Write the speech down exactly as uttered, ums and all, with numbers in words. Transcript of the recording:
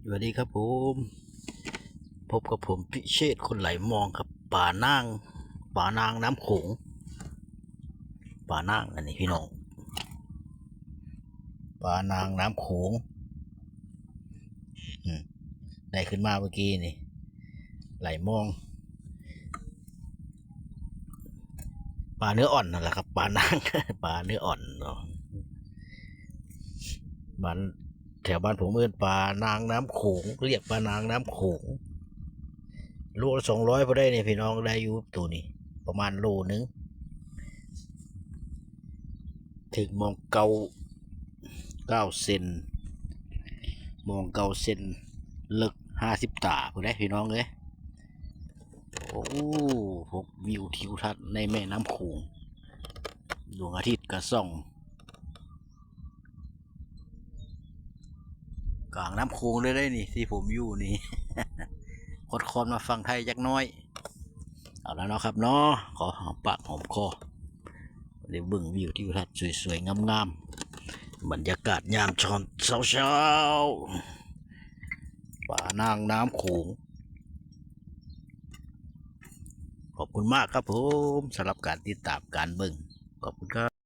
สวัสดีครับผม พบกับผมพิเชษ คนไหลมองครับ ป่านาง ป่านางน้ำโขง ป่านางอันนี้พี่น้อง ป่านางน้ำโขง อืม ได้ขึ้นมาเมื่อกี้นี่ ไหลมอง ป่าเนื้ออ่อนนั่นแหละครับ ป่านาง ป่าเนื้ออ่อนเนาะ บ้าน แถวบ้านผมเอิ้นป่านางน้ำโขง เรียกป่านางน้ำโขง โลละสองร้อยพอได้นี่พี่น้อง ได้อยู่ตัวนี้ ประมาณโลหนึ่ง ถึงมองเก้า เก้าเซน มองเก้าเซน เลิกห้าสิบตาพุ้นเด้พี่น้องเอ้ย โอ้ พบวิวทิวทัศน์ในแม่น้ำโขง ดวงอาทิตย์ก็ส่อง กลางน้ำโขงเลยได้นี่ ที่ผมอยู่นี่ คดคอนมาฝั่งไทยจักหน้อย เอาแล้วเนาะครับเนาะ ขอหอมปากหอมคอ ได้เบิ่งวิวทิวทัศน์สวยๆ งามๆ บรรยากาศยามตอนเช้าๆ ป่านางน้ำโขง ขอบคุณมากครับผม สำหรับการติดตามการเบิ่ง ขอบคุณครับ